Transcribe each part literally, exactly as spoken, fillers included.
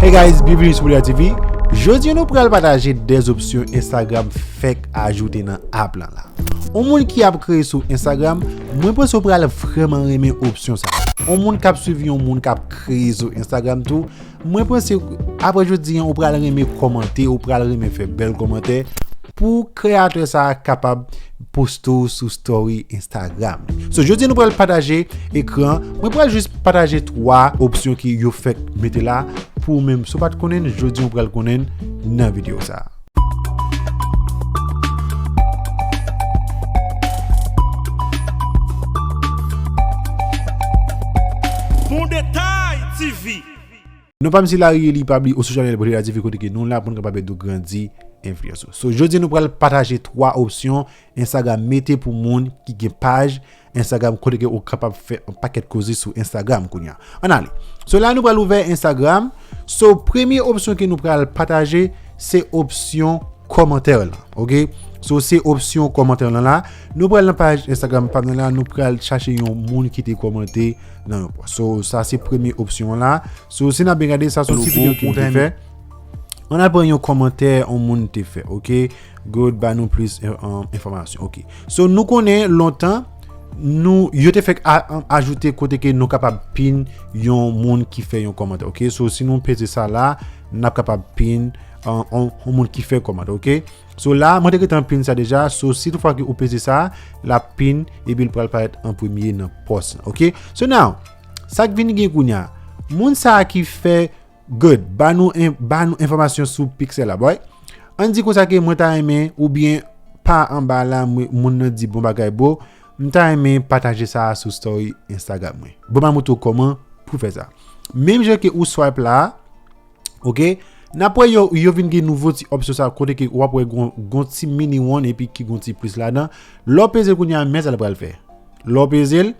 Hey guys, byenveni sou Bouda T V. Jodi nou pral pataje dèz opsyon Instagram fèk ajoute nan app lan la. On moun ki ap kreye sou Instagram, mwen panse ou pral vrèman renmen opsyon sa. On moun k ap swiv yon moun k ap kreye sou Instagram tou, mwen panse apre jodi an ou pral renmen kòmante, ou pral renmen fè bèl kòmantè pou kreyatè sa a kapab poste w sou story Instagram. So, jodi nou pral pataje ekran. Mwen pral jis pataje twa opsyon ki yo fèk mete la pou ou menm. Si w pa t konnen, jodi ou pral konnen nan videyo sa a. Bon Detay T V. Non pa m se Larry Eli, pa bliye ou sou chanèl Bouda T V kote ke nou la pou n kapab ede w grandi enfliyans ou. So, jodi nou pral pataje twa opsyon Instagram mete pou moun ki gen paj Instagram kote ke ou kapab fè yon pakèt koze sou Instagram kounye a. Ann ale. So, la nou pral ouvè Instagram. So, premye opsyon ke nou pral pataje, se opsyon kòmantè lan. Oke? So, se opsyon kòmantè lan la. Nou pral nan paj Instagram pa m nan la, nou pral chache yon moun ki te kòmante nan yon pòs. So, sa se premye opsyon an la. So, si n ap byen gade, sa se yon ti videyo ke m te fè. Ann al pran yon kòmantè yon moun te fè, oke? Good, ba nou plis, eh, um, enfòmasyon, oke. So, nou konnen lontan, nou, yo te fèk a-, um, ajoute kote ke nou kapab pin yon moun ki fè yon kòmantè, oke? So, si nou peze sa la, n ap kapab pin, um, yon, yon moun ki fè kòmantè, oke? So, la, mwen te gentan pin sa deja. So, si toutfwa ke ou peze sa, l ap pin, epi l pral parèt an premye nan pòs lan, oke? So, now, sa k vin gen kounye a, moun sa a ki fè Good. Ba nou en-, ba nou enfòmasyon sou pixel la, boy. Ann di konsa ke mwen ta renmen, oubyen pa anba la, mwen, moun nan di bon bagay, bro. M ta renmen pataje sa a sou story Instagram mwen. Bon, m a montre w kòman pou fè sa. Menm jan ke ou swipe la, oke? N ap wè yo, yo vin gen nouvo ti opsyon sa kote ke w ap wè gon, gon ti mini one epi ki gon ti plis ladan. Lè w peze l kounye a, men sa l pral fè. Lè w peze l,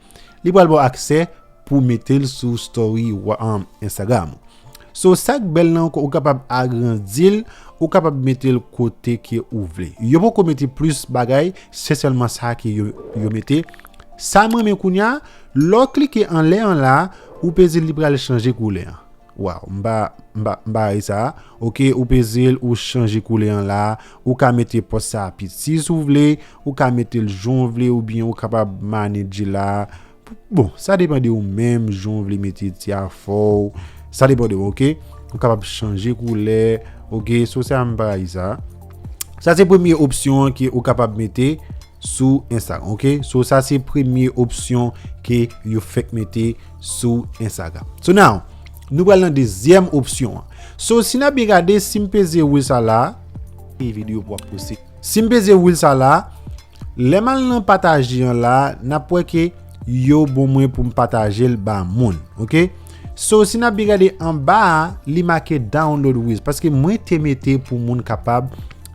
li pral ba w aksè pou mete l sou story wa-, um, Instagram ou. So, sa k bèl lan ankò, ou kapab agrandi l, ou kapab mete l kote ke ou vle. Yo poko mete plis bagay, se sèlman sa ke yo, yo mete. Sa m renmen kounye a, lè w klike anlè an la, ou peze l, li pral chanje koulè an. Waw, m pa, m pa, m pa ray sa. Oke, ou peze l, ou chanje koulè an la. Ou ka mete pòs sa piti si w vle, ou ka mete l jan w vle, oubyen ou kapab manedje la. Bon, sa depann de ou menm, jan w vle mete ti afè w. Sa depann de ou, oke? Ou kapab chanje koulè, oke? So, sa m pa ray sa. Sa se premye opsyon an ke ou kapab mete sou Instagram, oke? So, sa se premye opsyon ke yo fèk mete sou Instagram. So, now, nou pral nan dezyèm opsyon an. So, si n ap byen gade, si m peze wheel sa la, e videyo pou w ap poste. Si m peze wheel sa la, lè m al nan pataje an la, n ap wè ke yo bon mwen pou m pataje l ba moun, oke? So, si n ap byen gade anba a, li make download reels, paske mwen te mete pou moun kapab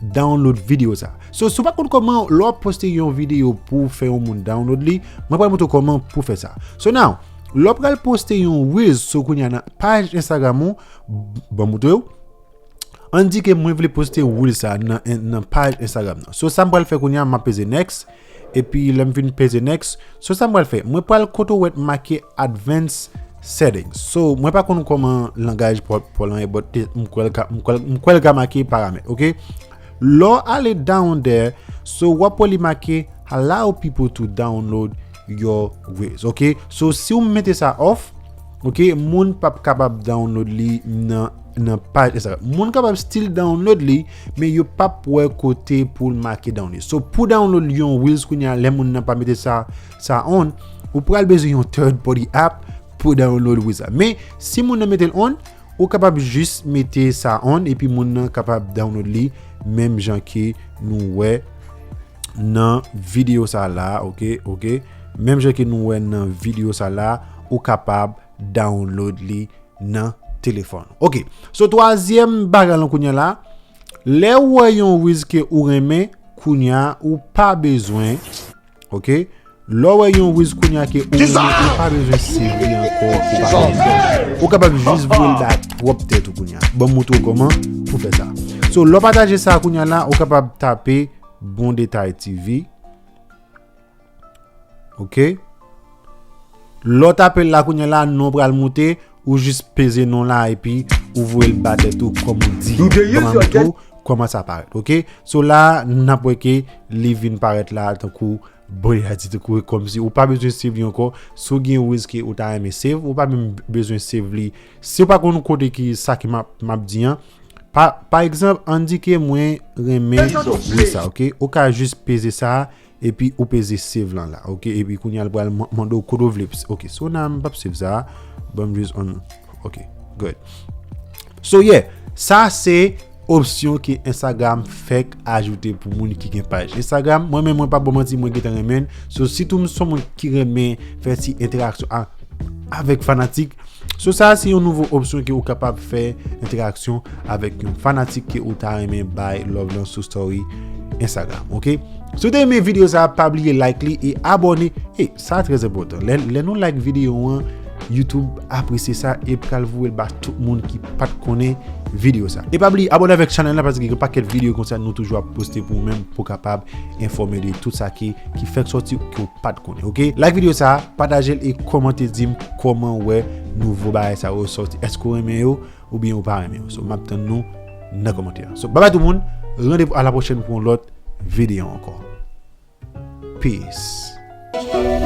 download videyo sa. So, si w pa konn kòman, lè w ap poste yon videyo pou w fè yon moun download li, mwen pral montre w kòman pou w fè sa. So, now, lè w pral poste yon reels, so kounye a nan paj Instagram ou, ban m montre w. Ann di ke mwen vle poste reel sa nan, nan paj Instagram nan. So, sa m pral fè kounye a, m ap peze next. Epi, lè m fin peze next, so, sa m pral fè, mwen pral kote w wè make advanced settings. So, mwen pa konn kòman langaj pa w, pa w lan ye, but te, m kwè l ka, m kwè l, m kwè l ka make paramèt, oke? Lè w ale down there, so, w ap wè li make allow people to download your reels, oke? So, si w mete sa off, oke, moun p ap kapab download li nan, nan paj Instagram. Moun kapab still download li, men yo p ap wè kote pou l make download. So, pou download yon reels kounye a, lè moun nan pa mete sa, sa on, ou pral bezwen yon third party app pou download reels la. Men, si moun nan mete l on, ou kapab jis mete sa on, epi moun nan kapab download li, menm jan ke nou wè nan videyo sa la, oke, oke. Menm jan ke nou wè nan videyo sa la, ou kapab download li nan telefòn. Oke. So, twazyèm bagay lan kounye a la, lè w wè yon reels ke ou renmen, kounye a, ou pa bezwen, oke? Lè w wè yon reels kounye a ke ou renmen, ou pa bezwen save li ankò, ou pa bezwen. Ou kapab jis voye l bay pwòp tèt ou kounye a. Ban m montre w kòman pou fè sa. So, lè w pataje sa kounye a la, ou kapab tape Bon Detay T V. Oke. Lè w tape l la kounye a la, non pral moute, ou jis peze non la epi ou voye l ba tèt ou kòm ou di. Ban m montre w kòman sa parèt, ok? So la, n ap wè ke li vin parèt la tankou bon, li a di tankou kòmsi ou pa bezwen save li ankò. Si w gen reels ke ou ta renmen save, ou pa menm bezwen save li. Si w pa konn kote ki sa ke m ap, m ap di an, pa, pa egzanp, ann di ke mwen renmen reels sa, ok? Ou ka jis peze sa, epi ou peze save lan la, ok? Epi kounye a l pral man-, mande w kote w vle, ok? So nan m p ap save sa, ban m jis on, ok, good. So yeah, sa se opsyon ke Instagram fèk ajoute pou moun ki gen paj Instagram. Mwen menm, mwen pa bon manti, mwen gentan renmen l. So sitou m se yon moun ki renmen fè ti entèraksyon a, avèk fanatik. So sa se yon nouvo opsyon ke ou kapab fè entèraksyon avèk yon fanatik ke ou ta renmen bay love lan sou story Instagram, ok? Si w te renmen videyo sa, pa bliye like li e abòne. E sa trè enpòtan. Lè, lè nou like videyo an, YouTube apresye sa e pral voye l ba tout moun ki pa t konnen videyo sa. E pa bliye abòne avèk chanèl la, paske gen pakèt videyo konsa nou toujou ap poste pou ou menm, pou w kapab enfòme de tout sa ki, ki fèk sòti ke w pa t konnen, ok? Like videyo sa, pataje l e kòmante di m kòman w wè nouvo bagay sa yo sòti. Èske w renmen yo oubyen ou pa renmen yo? So, m ap tann nou nan kòmantè. So, babay tout moun, randevou a la pwochèn pou yon lòt videyo ankò. Peace.